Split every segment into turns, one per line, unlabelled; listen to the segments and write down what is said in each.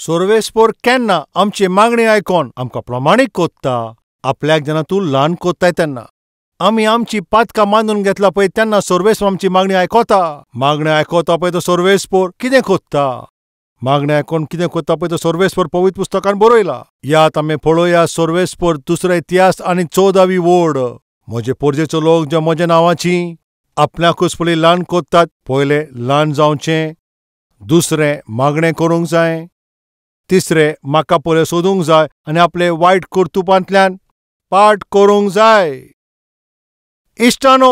सोर्वेस्पोर केन्ना आमची मागणी आयकोन आमकां प्रमाणीक कोत्ता आपल्याक जेन्ना तूं ल्हान कोत्ताय तेन्ना आमी आमची पातकां मानून घेतला पळय तेन्ना सोर्वेस्पोर आमची मागणी आयकोता. मागणी आयकोता पळय तो सोर्वेस्पोर कितें कोत्ता? मागणें आयकोन कितें कोत्ता पळय तो सोर्वेस्पोर पवित्र पुस्तकान बरयला. यात आमी पळोवया सोर्वेस्पोर दुसरो इतिहास आनी 14वी वोड. म्हजे पोरजेचो लोक जे म्हज्या नांवाची आपल्याकूच पयलीं ल्हान कोत्तात, पयलें ल्हान जावचें, दुसरें मागणें करूंक जाय, तिसरें म्हाका पयलें सोदूंक जाय आनी आपले वायट कर्तुपांतल्यान पाठ करूंक जाय. इश्टानो,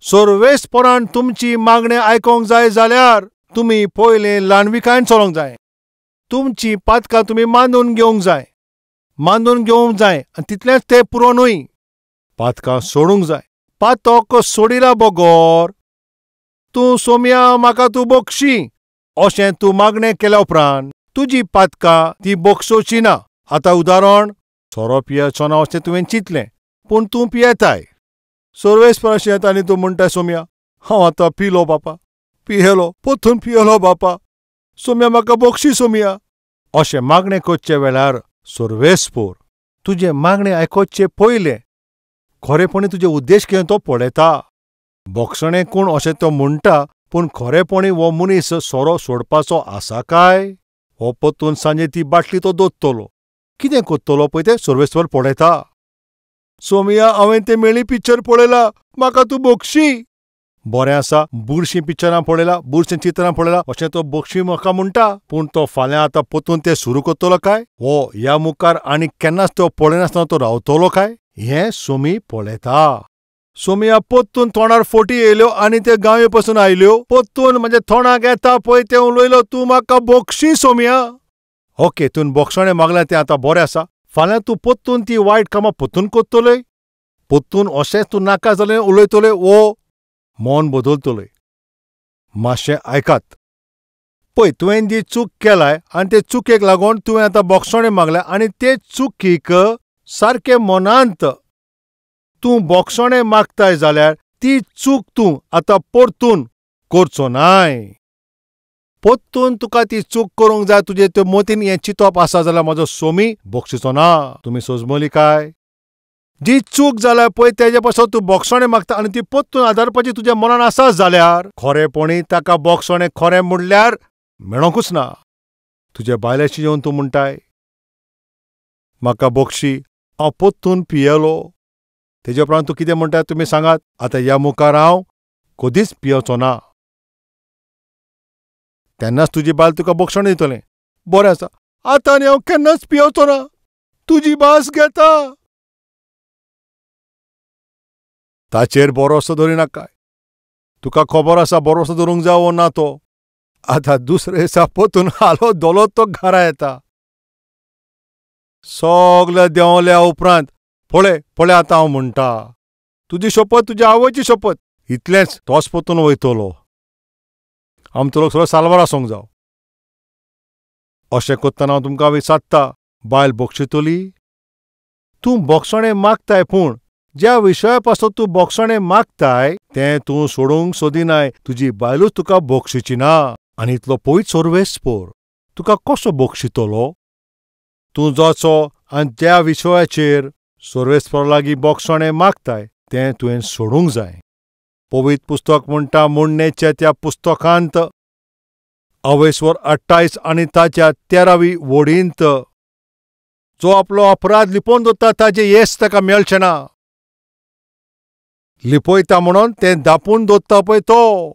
सोर्वेस्पोरान तुमची मागणें आयकोंक जाय जाल्यार तुमी पयलें ल्हानविकायेन चलोवंक जाय. तुमची पातकां तुमी मानून घेवंक जाय, मानून घेवंक जाय आनी तितलेंच तें पुरो न्हय, पातकां सोडूंक जाय. पातक सोडिला बगर तूं सोम्या म्हाका तूं बक्षी अशें तूं मागणें केल्या उपरांत तुजी पातकां ती बक्षोवची ना. आतां उदाहरण, सोरो पियेचो ना अशें तुवें चिंतलें पूण तूं पियेताय. सोर्वेस्पोराशी येता आनी तूं म्हणटाय, सोम्या हांव आतां पिलो बापा, पियेलो, पोतून पियेलो बापा, सोम्या म्हाका बक्षी सोम्या. अशें मागणें करचे वेळार सोर्वेस्पोर तुजें मागणें आयकोचे पयलें खरेपणी तुजे उद्देश कितें तो पळयता. बक्षणें कोण अशें तो म्हणटा पूण खरेपणी हो मनीस सोरो सोडपाचो आसा काय? हो पोतून सांजे ती बाटली तो दोत्तलो, कितें कोत्तलो पळय तें सोर्वेस्पोर पळयता. सोमिया हांवें तें मेळी पिक्चर पळयला, म्हाका तूं बक्षी. बरें आसा, बुरशीं पिक्चरां पळयला, बुरशीं चित्रां पळयला अशें तो बक्षी म्हाका म्हणटा पूण तो फाल्यां आतां पोतून तें सुरू करतलो काय? हो ह्या मुखार आनी केन्नाच तो पळयनासतना तो रावतलो काय? हें सोमी पळयता. सोमिया पोत्तून तोंडार फोटी येयल्यो आनी ते गांवे पसून आयल्यो, पोत्तून म्हज्या तोंडाक येता पळय तें उलयलो, तूं म्हाका बक्षी सोमिया. ओके, तूं बक्षणें मागलें तें आतां बरें आसा, फाल्यां तूं पोत्तून ती वायट कामां पोत्तून करतलोय, पोत्तून अशेंच तूं नाका जालें उलयतलोय वो मन बदलतलोय. मातशें आयकात, पळय तुवें जी चूक केलाय आनी ते चुकेक लागून तुवें आतां बक्षणें मागलें आनी ते चुकीक सारकें मनांत तूं बक्षणें मागताय जाल्यार ती चूक तूं आतां परतून करचो नाय. परतून तुका ती चूक करूंक जाय, तुजे ते मतीन हें चिंतप आसा जाल्यार म्हजो सोमी बक्षिचो ना. तुमी सोजमली काय? जी चूक जाल्या पळय तेजे पासत तूं बक्षणें मागता आनी ती परतून आदारपाची तुज्या मनान आसा जाल्यार खरेपणी ताका बक्षणें खरें म्हणल्यार मेळोंकूच ना. तुज्या बायलेशी येवन तूं म्हणटाय म्हाका बक्षी, हांव परतून पियेलो. तेजे उपरांत तूं कितें म्हणटा तुमी सांगात, आतां ह्या मुखार हांव कदीच पियेवचो ना. तेन्नाच तुजी बायल तुका बक्षण दितलें, बरें आसा, आतां आनी हांव केन्नाच पियेवचो ना, तुजी भास घेता. ताचेर भरोसो दवरिनाकाय, तुका खबर आसा भरोसो दवरूंक जाय वो ना तो. आतां दुसरे दिसा पोतून हालो धोलो तो घरा येता. सगळे देंवल्या उपरांत पळय पळय आतां हांव म्हणटा तुजी शपथ, तुज्या आवयची शपथ, इतलेंच तोच पोतून वयतलो. आमचो लोक सगळो साल्वार आसूंक जाव. अशें करतना हांव तुमकां विचारता, बायल बक्षितली? तूं बक्षणें मागताय पूण ज्या विशया पासत तूं बक्षणें मागताय तें तूं सोडूंक सोदिनाय, तुजी बायलूच तुका बक्षिची ना. आनी इतलो पयत सोर्वेस्पोर तुका कसो बक्षितलो? तूं जसो आनी ज्या विशयाचेर सोर्वेस्पोरा लागीं बक्षणें मागताय तें तुवें सोडूंक जाय. पवित्र पुस्तक म्हणटा म्हणणेच्या त्या पुस्तकांत अवेस्वर 28 आनी ताच्या 13वी वडींत जो आपलो अपराध लिपोवन दवरता ताजें येस ताका मेळचें ना. लिपयता म्हणून तें दापून दवरता पळय तो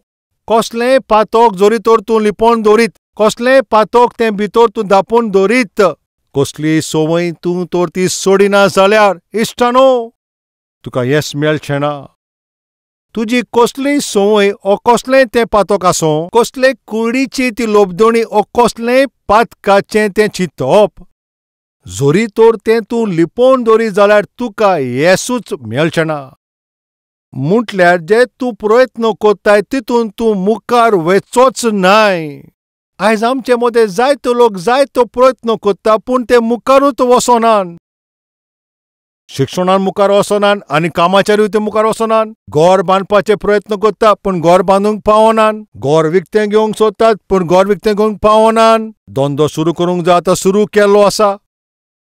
कसलेंय पातक जरी तर तूं लिपोवन दवरीत, कसलेंय पातक तें भितर तूं दापून दवरीत, कसली संवय तूं तर ती सोडिना जाल्यार इश्टानो तुका येस मेळचें ना. तुजी कसलीय संवय ओ कसलेंय तें पातक आसूं, कसले कुडीची ती लोबदणी ओ कसलेंय पातकाचें तें चिंतप जरी तर तें तूं लिपोवन दवरीत जाल्यार तुका येसूच मेळचें ना. म्हटल्यार जे तूं प्रयत्न करताय तितून तूं मुखार वचोच नाय. आयज आमचे मदें जायतो लोक जायतो प्रयत्न करता पूण ते मुखारूच वचनात. शिक्षणान मुखार वचनान आनी कामाचेरूय ते मुखार वचनान. घर बांदपाचे प्रयत्न करता पूण घर बांदूंक पावनान. घर विकतें घेवंक सोदतात पूण घर विकतें घेवंक पावनान. धंदो सुरू करूंक जाय आतां सुरू केल्लो आसा,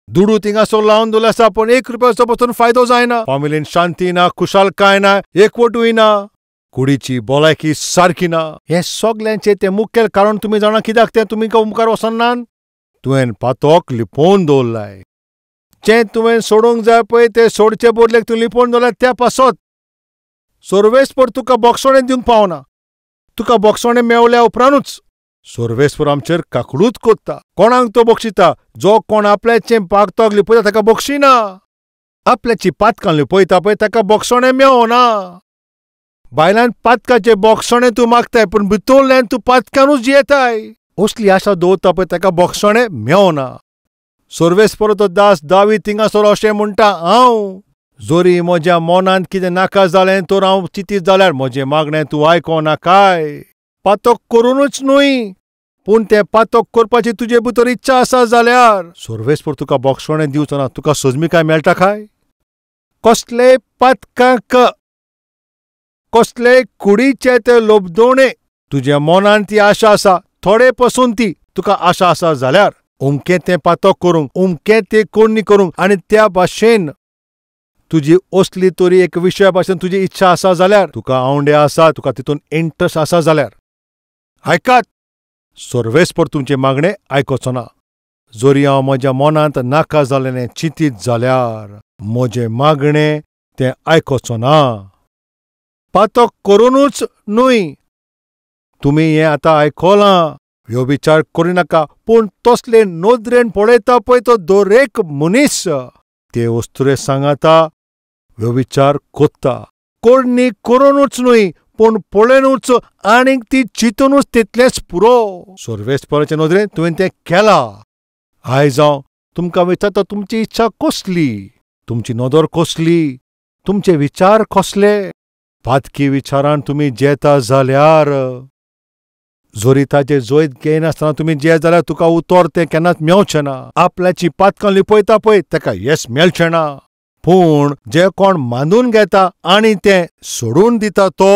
दुडू थिंगासर लावन दवरले आसा पूण एक रुपयाचो पसून फायदो जायना. फामिलीन शांती ना, खुशालकाय ना, एकवटूय ना, कुडीची भलायकी सारकी ना. हें सगल्यांचें तें मुखेल कारण तुमी जाणा कित्याक तें तुमी मुखार वचनान? तुवें पातोक लिपोवन दवरलाय. जें तुवें सोडूंक जाय पळय तें सोडचे बदलेक तूं लिपोवन दवरलाय त्या पासत सर्वेस्पर तुका बोगसणें दिवंक पावना. तुका बोगसणें मेवल्या उपरांतूच सर्वेस्पर आमचेर काकळूत कोत्ता. कोणाक तो बक्षिता? जो कोण आपल्याचें पातक लिपयता ताका बक्षिना. आपल्याची पातकां लिपयता पळय ताका बोगसणें मेवना. बायलान पातकाचें बोगसणें तूं मागताय पूण भितरल्यान तूं पातकानूच जियेताय. असली आशा दवरता पळय ताका बोगसणें मेवना. सर्वेस्पराचो दास दावीद थिंगासर अशें म्हणटा, हांव जरी म्हज्या मनांत कितें नाका जालें तर हांव चिंतीत जाल्यार म्हजें मागणें तूं आयकोनाकाय. पातक करुनूच न्हय पूण तें पातक करपाची तुजे भितर इच्छा आसा जाल्यार सर्वेस्पर तुका बोगसणें दिवचो ना. तुका सजमिकाय मेळटा काय? कसलेय पातकांक, कसलेय कुडीचे ते लोबदोणे तुज्या मनांत ती आशा आसा, थोडे पसून ती तुका आशा आसा जाल्यार उमकें तें पातक करूंक, उमकें तें कोण्णी करूंक आनी त्या भाशेन तुजी असली तरी एक विशया भाशेन तुजी इच्छा आसा जाल्यार, तुका आवंडे आसा, तुका तितून इंट्रस्ट आसा जाल्यार आयकात, सर्वेस्पर तुमचें मागणें आयकोचो ना. जरी हांव म्हज्या मनांत नाका जालें चिंतीत जाल्यार म्हजें मागणें तें आयकोचो ना. पातक करुनूच न्हय, तुमी हें आतां आयकलां, ह्यो विचार करिनाका पूण तसले नदरेन पळयता पळय तो दरेक मनीस ते वस्तुरे सांगाता ह्यो विचार कोत्ता. करणी करुनूच न्हय पूण पळयनूच आनीक ती चिंतूनच तितलेंच पुरो. सर्वेस्पराचे नदरेन तुवें तें केलां. आयज हांव तुमकां विचारता, तुमची इच्छा कसली, तुमची नदर कसली, तुमचे विचार कसले? पातकी विचारान तुमी जेता जाल्यार, जरी ताजें जैत घेयनासतना तुमी जेत जाल्यार तुका उतर तें केन्नाच मेवचें ना. आपल्याची पातकां लिपयता पळय ताका येस मेळचें ना. पूण जे कोण मानून घेता आनी तें सोडून दिता तो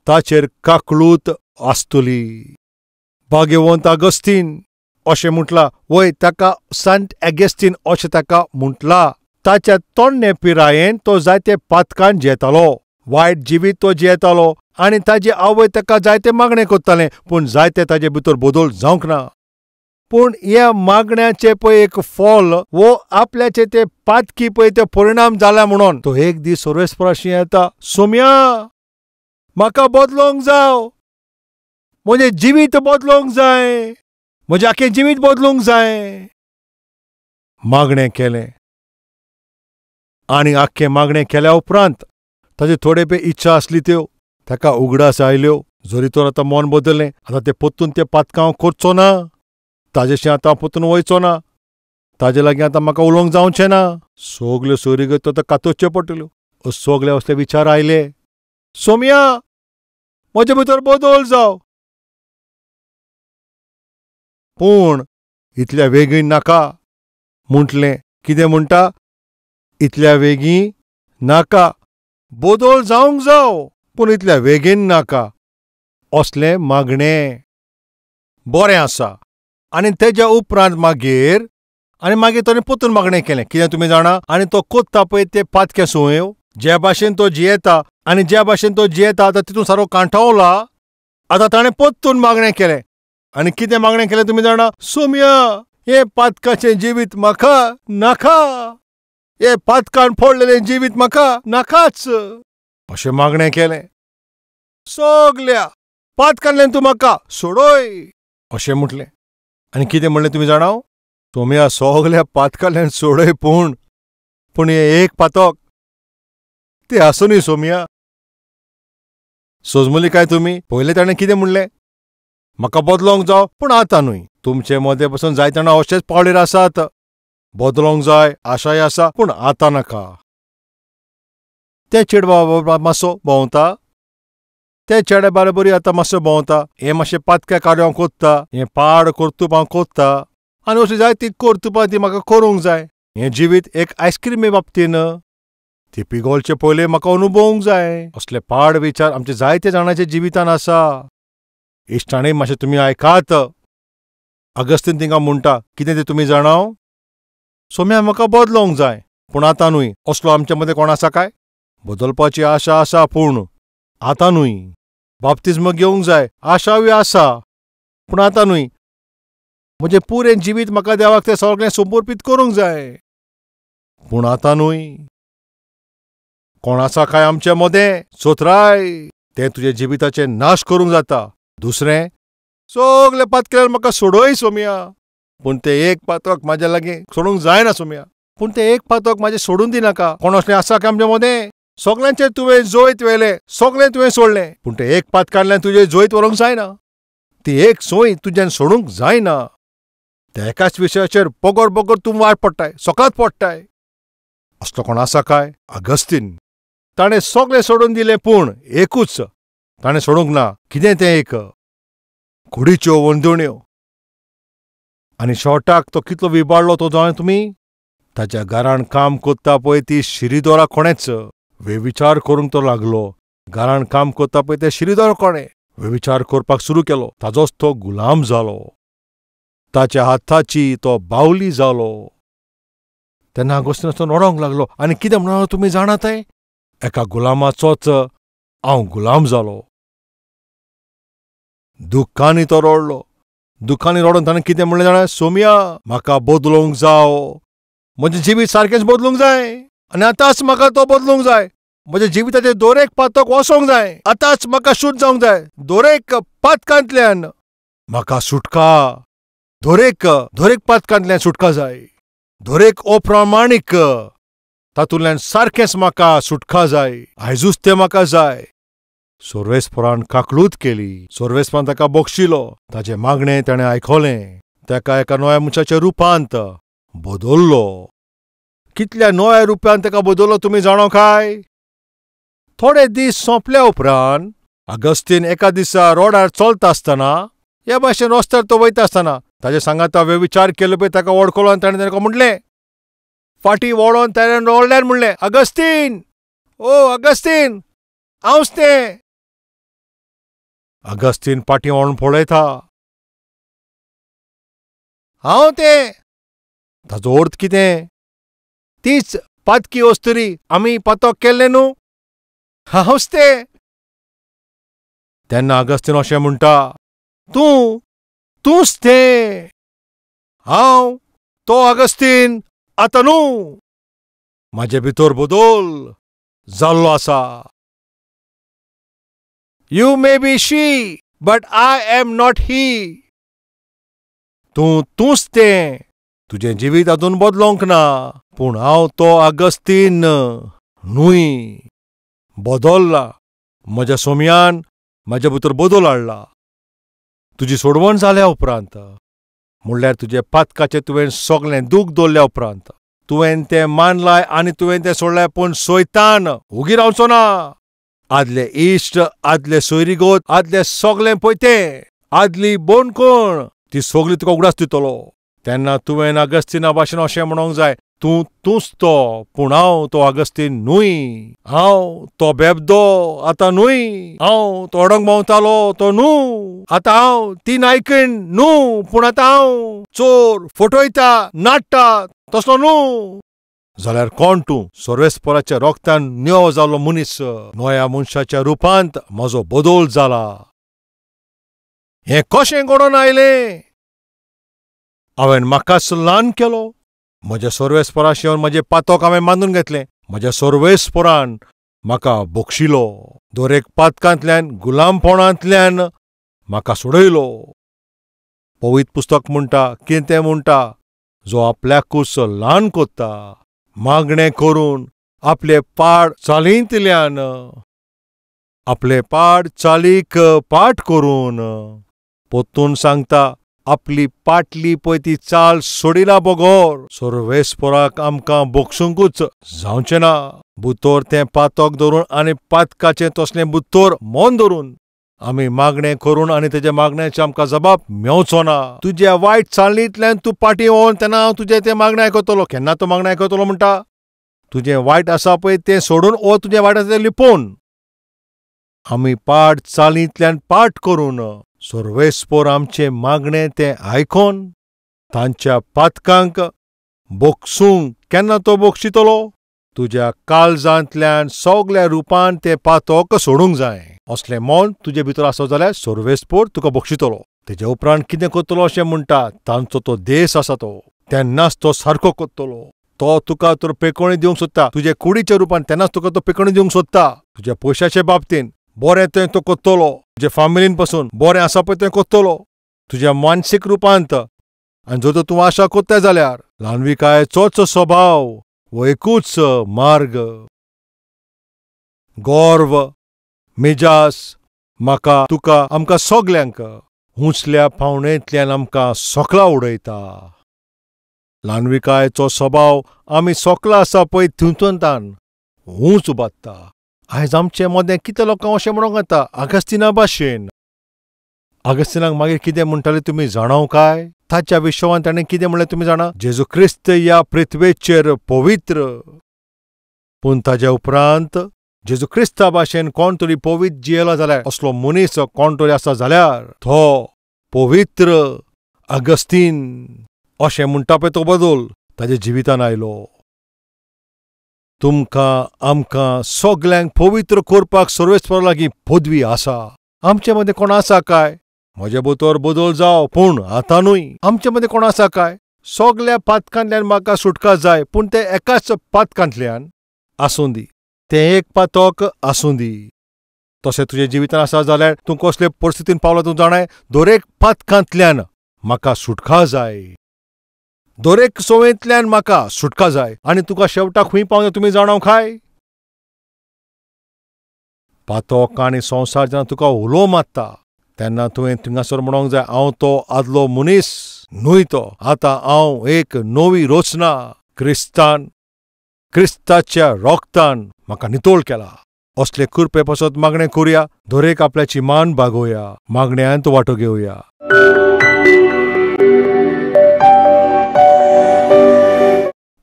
ताचेर काकळूत आसतली. भाग्यवंत आगस्तीन अशें म्हटलां, वय ताका संत एगेस्टीन अशें ताका म्हटलां. ताच्या तोण्णे पिरायेन तो जायते पातकान जेतालो, वायट जिवीत तो जियेतालो आनी ताजी आवय ताका जायते मागणें करतालें पूण जायते ताजे भितर बदल जावंक ना. पूण ह्या मागण्याचें पळय एक फल वो आपल्याचे ते पातकी पळय ते परिणाम जाला म्हणून तो एक दीस सर्वेस्पराशी येता, सोम्या म्हाका बदलोंक जाव, म्हजें जिवीत बदलोंक जाय, म्हजें आख्खें जिवीत बदलूंक जाय. मागणें केलें आनी आख्खें मागणें केल्या उपरांत ताजे थोडे पळय इच्छा आसली त्यो ताका उगडास आयल्यो. जरी तर आतां मन बदललें, आतां तें परतून तें पातकां हांव करचो ना, ताजेशी आतां हांव परतून वयचो ना, ताजे लागीं आतां म्हाका उलोवंक जावचें ना. सगल्यो सोयरीगत आतां कातोवच्यो पडटल्यो. सगले असले विचार आयले, सोम्या म्हजे भितर बदल जाव, पूण इतल्या वेगीन नाका. म्हटलें कितें म्हणटा? इतल्या वेगीं नाका, बदल जावंक जाव पूण इतल्या वेगीन नाका, असलें मागणें. बरें आसा. आनी तेज्या उपरांत मागीर आनी मागीर ताणें परतून मागणें केलें. कितें तुमी जाणा? आनी तो कोत्ता पळय ते पातकें संवय, ज्या भाशेन तो जियेता आनी ज्या भाशेन तो जियेता आतां तितून सारको कांठावला. आतां ताणें परतून मागणें केलें आनी कितें मागणें केलें तुमी जाणा? सोम्या हें पातकाचें जिवीत म्हाका नाका, हें पातकान फोडलेलें जिवीत म्हाका नाकाच, अशें मागणें केलें. सगल्या पातकांतल्यान तूं म्हाका सोडय अशें म्हटलें. आनी कितें म्हणलें तुमी जाणा? सोम्या सगल्या पातकांतल्यान सोडय पूण पूण हें एक पातक तें आसूं न्ही सोम्या. सोजमली काय तुमी? पयलें ताणें कितें म्हणलें? म्हाका बदलोंक जाव पूण आतां न्हय. तुमचे मदें पसून जायते जाणां अशेच पावळेर आसात, बदलोंक जाय आशाय आसा पूण आतां नाका. ते चेडवा मातसो भोंवता, ते चेड्या बाराबरी आतां मातसो भोंवता, हें मातशें पातक्या कार्य हांव कोत्ता, हें पाड कर्तुप हांव कोत्ता आनी अशें जाय ती कर्तुपां ती म्हाका करूंक जाय. हें जिवीत एक आयस्क्रीमे बाबतीन ती पिगोलचे पयलें म्हाका अनुभवूंक जाय. असले पाड विचार आमचे जायते जाणांच्या जिवितान आसा. इश्टांनी मातशें तुमी आयकात. अगस्तीन तिंगा म्हणटा कितें तें तुमी जाणाव? सोम्या म्हाका बदलोवंक जाय, पूण आतां न्हय. असलो आमचे मदें कोण आसा काय? बदलपाची आशा आसा, पूण आतां न्हय. बाप्तिज्म घेवंक जाय, आशावय आसा, पूण आतां न्हय. म्हजें पुरें जिवीत म्हाका देवाक तें सगळें समर्पीत करूंक जाय, पूण आतां न्हय. कोण आसा काय आमचे मदें? चोत्राय, तें तुजें जिविताचें नाश करूंक जाता. दुसरें, सगळे पातकेल्यार म्हाका सोडय सोम्या, पूण तें एक पातक म्हाज्या लागीं सोडूंक जायना सोम्या, पूण तें एक पातक म्हाजें सोडून दिनाका. कोण असलें आसा काय आमचे मदें? सगळ्यांचेर तुवें जैत व्हेलें, सगळें तुवें सोडलें, पूण तें एक पातकांतल्यान तुजें जैत व्हरूंक जायना. ती एक संवय तुज्यान सोडूंक जायना. त्या एकाच विशयाचेर बगर बगर तूं वाट पडटाय, सकाळत पडटाय. असलो कोण आसा काय? अगस्तीन. ताणें सगळें सोडून दिलें, पूण एकूच ताणें सोडूंक ना. कितें तें एक? कुडीच्यो वंदोण्यो. आनी शेवटाक तो कितलो विबाडलो तो जाणा तुमी? ताच्या घरान काम कोत्ता पळय ती शिरीदोरा कोणेच वेविचार करूंक तो लागलो. घरान काम कोत्ता पळय तें शिरीदोरा कोणें वेविचार करपाक सुरू केलो. ताजोच तो गुलाम जालो, ताच्या हाताची तो बावली जालो. तेन्ना अगस्तीन तो रडोंक लागलो आनी कितें म्हणलो तुमी जाणात? एका गुलामाचोच हांव गुलाम जालो. दुख्खांनी तो रडलो. दुख्खांनी रडोन ताणें कितें म्हणलें जाणा? सोम्या, म्हाका बदलूंक जाव, म्हजें जिवीत सारकेंच बदलूंक जाय, आनी आतांच म्हाका तो बदलूंक जाय. म्हज्या जिविताचें दरेक पातक वचोंक जाय, आतांच म्हाका शुद्ध जावंक जाय. दरेक पातकांतल्यान म्हाका सुटका, दरेक दरेक पातकांतल्यान सुटका जाय, दरेक अप्रमाणीक तातूंतल्यान सारकेंच म्हाका सुटका जाय. आयजूच तें म्हाका जाय. सोर्वेस्परान काकळूत केली. सोर्वेस्परान ताका बक्षिलो. ताचें मागणें ताणें आयकलें. ताका एका नव्या मनशाच्या रुपांत बदल्लो. कितल्या नव्या रुपान ताका बदल्लो तुमी जाणो काय? थोडे दीस सोंपल्या उपरांत अगस्तीन एका दिसा रोडार चलता आसतना, ह्या भाशेन रस्त्यार तो वयता आसतना ताजे सांगाता वेविचार केलो पळय ताका वळखलो आनी ताणें ताका म्हणलें, फाटीं वळोन ताणें रडल्यार म्हणलें, अगस्तीन, ओ अगस्तीन, हांवच तें. अगस्तीन फाटीं वळोन पळयता, हांव तें. ताजो अर्थ कितें? तीच पातकी अस्तुरी आमी पातक केल्लें न्हू, हांवच तें. तेन्ना अगस्तीन अशें म्हणटा, तूं तूंच तें, हांव तो अगस्तीन आतां न्हू, म्हाजे भितर बदल जाल्लो आसा. You may be she, but I am not he. तूं तूंच तें, तुजें जिवीत आजून बदलोंक ना, पूण हांव तो अगस्तीन न्हय, बदल्ला. म्हज्या सोम्यान म्हाज्या भितर बदल हाडला. तुजी सोडवण जाल्या उपरांत, म्हणल्यार तुजें पातकाचें तुवें सगळें दूख दवरल्या उपरांत, तुवें तें मानलाय आनी तुवें तें सोडलें, पूण सोयतान उगी रावचो ना. आदले इश्ट, आदले सोयरीगोत, आदले सगळें पळय तें, आदली बोणकोण, ती सगळी तुका उगडास दितलो. तेन्ना तुवें अगस्तीना भाशेन अशें म्हणोंक जाय, तूं तूंच तो, पूण हांव तो अगस्तीन न्हय. हांव तो बेबदो आतां न्हय. हांव तो अडंग भोंवतालो तो न्हू, आतां हांव ती नायकीण न्हू, पूण आतां हांव चोर, फटयता, नाडटा तसलो न्हू. जाल्यार कोण तूं? सोर्वेस्पराच्या रोगतान न्योव जाल्लो मनीस. नव्या मनशाच्या रुपांत म्हजो बदल जाला. हें कशें घडोवन आयलें? हांवें म्हाकाच ल्हान केलो. म्हज्या सोर्वेस्पराशी येवन म्हजें पातक हांवें मानून घेतलें. म्हज्या सोर्वेस्परान म्हाका बक्षिलो. दरेक पातकांतल्यान, गुलामपणांतल्यान म्हाका सोडयलो. पवित्र पुस्तक म्हणटा, कितें तें म्हणटा, जो आपल्याकूच ल्हान कोत्ता, मागणें करून आपले पाड चालींतल्यान, आपले पाड चालीक पाठ करून, परतून सांगता, आपली पाटली पळय ती चाल सोडिना बगर सोर्वेस्पराक आमकां बक्षुंकूच जावचें ना. बुतोर तें पातक धरून आनी पातकाचें तसलें बुतोर मन धरून आमी मागणें करून आनी तेज्या मागण्याचे आमकां जबाब मेवचो ना. तुज्या वायट चालणींतल्यान तूं पाटी वोन तेन्ना हांव तुजें तें मागणें आयकतलो. केन्ना तूं मागणें आयकतलो म्हणटा? तुजें वायट आसा पळय तें सोडून ओ तुजें वायट आसा तें लिपोवन. आमी पाड चालींतल्यान पाठ करून सर्वेस्पोर आमचें मागणें तें आयकोन तांच्या पातकांक बोगसूंक केन्ना तो बोगशितलो? तुज्या काळजांतल्यान सगल्या रुपान तें पातक सोडूंक जाय. असलें मन तुजे भितर आसत जाल्यार सर्वेस्पोर तुका बक्षितलो. तेज्या उपरांत कितें करतलो अशें म्हणटा? तांचो तो देश आसा तो तेन्नाच तो सारको करतलो. तो तुका तर पेकोणी दिवंक सोदता तुजे कुडीच्या रुपान, तेन्नाच तुका तो पेकोणी दिवंक सोदता. तुज्या पयशाचे बाबतीन बरें तें तो करतलो, तुजे फामिलीन पासून बरें आसा पळय तें करतलो, तुज्या मानसीक रुपांत. आनी जर तूं आशा करता जाल्यार ल्हानविकायेचोच स्वभाव हो एकूच मार्ग. गर्व, मिजास म्हाका तुका आमकां सगल्यांक उंचल्या पावणेंतल्यान आमकां सकला उडयता. ल्हानविकायेचो स्वभाव आमी सकला आसा पळय तितूंतल्यान ऊंच उबारता. आयज आमचे मदें कितें लोकांक अशें म्हणूंक येता आगस्तिना भाशेन. आगस्तिनाक मागीर कितें म्हणटाले तुमी जाणाव काय? ताच्या विश्वान ताणें कितें म्हणलें तुमी जाणा? जेजू क्रिस्त ह्या पृथ्वेचेर पवित्र, पूण ताज्या उपरांत जेजू क्रिस्ता भाशेन कोण तरी पवित्र जियेलो जाल्यार, असलो मनीस कोण तरी आसा जाल्यार तो पवित्र आगस्तीन अशें म्हणटा पळय तो बदल ताज्या जिवितान आयलो. तुमकां आमकां सगल्यांक पवित्र करपाक सर्वेस्परा लागीं पदवी आसा. आमचे मदें कोण आसा काय? म्हजे भितर बदल जावं, पूण आतां न्हय. आमचे मदें कोण आसा काय? सगल्या पातकांतल्यान म्हाका सुटका जाय, पूण तें एकाच पातकांतल्यान आसूं दी, तें एक पातक आसूं दी. तशें तुजें जिवितान आसा जाल्यार तूं कसले परिस्थितीन पावला तूं जाणाय, दरेक पातकांतल्यान म्हाका सुटका जाय, दरेक संवयेंतल्यान म्हाका सुटका जाय. आनी तुका शेवटाक खंय पावना तुमी जाणाव काय? पातक आनी संवसार जेन्ना तुका उलो मारता तेन्ना तुवें थिंगासर म्हणूंक जाय, हांव तो आदलो मनीस न्हय तो, आतां हांव एक नवी रचना, क्रिस्तान क्रिस्ताच्या रोगतान म्हाका नितळ केला. असले कृपे पासत मागणें करुया, दरेक आपल्याची मान बागोवया, मागण्यांत वांटो घेवया.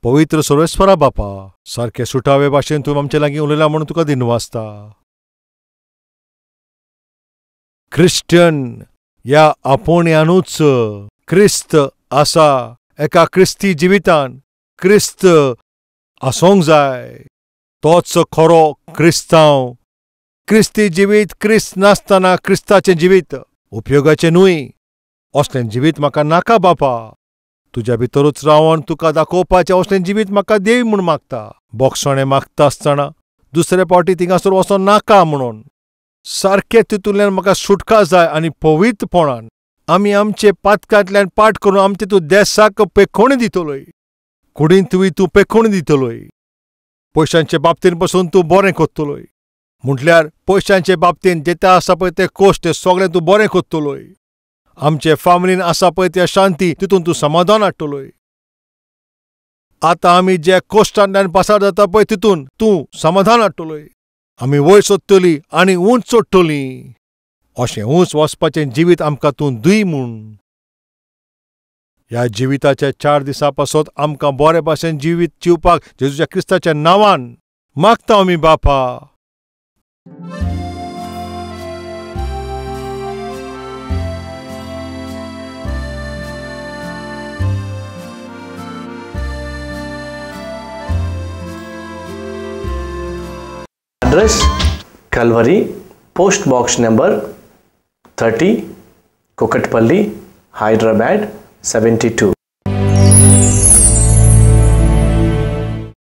पवित्र सर्वेस्परा बापा, सारके सुटावे भाशेन तूं आमचे लागीं उलयला म्हणून तुका दिनवासता. क्रिश्चन ह्या आपोवण्यानूच क्रिस्त आसा. एका क्रिस्ती जिवितान क्रिस्त आसूंक जाय, तोच खरो क्रिस्तांव. क्रिस्ती जिवीत क्रिस्त नासतना क्रिस्ताचें जिवीत उपयोगाचें न्हय. असलें जिवीत म्हाका नाका बापा. तुज्या भितरूच रावन तुका दाखोवपाचें असलें जिवीत म्हाका देव म्हूण मागता. बोगसणें मागता आसतना दुसरे फावटी थिंगासर वचोन नाका म्हणून सारकें तितूंतल्यान म्हाका सुटका जाय. आनी पवित्रपणान आमी आमचे पातकांतल्यान पाठ करून आमचे तूं देसाक पेखोणी दितलोय, कुडींतूय तूं पेखोणी दितलोय, पयशांचे बाबतीन पसून तूं बरें करतलोय. म्हटल्यार पयशांचे बाबतीन जेते आसा पळय ते कश्ट सगळें तूं बरें करतलोय. आमचे फामिलीन आसा पळय ते शांती तितून तूं समाधान हाडटलोय. आतां आमी जे कश्टांतल्यान पासार जाता पळय तितून तूं समाधान हाडटलोय. आमी वयर सोदतली आनी ऊंच चडटली. अशें ऊंच वचपाचें जिवीत आमकां तूं दी म्हूण. ह्या जिविताच्या 4 दिसां पासत आमकां बरे भाशेन जिवीत जिवपाक जेजूच्या क्रिस्ताच्या नांवान मागता आमी बापा.
Address: Calvary, Post Box Number 30, Kukatpally, Hyderabad 72.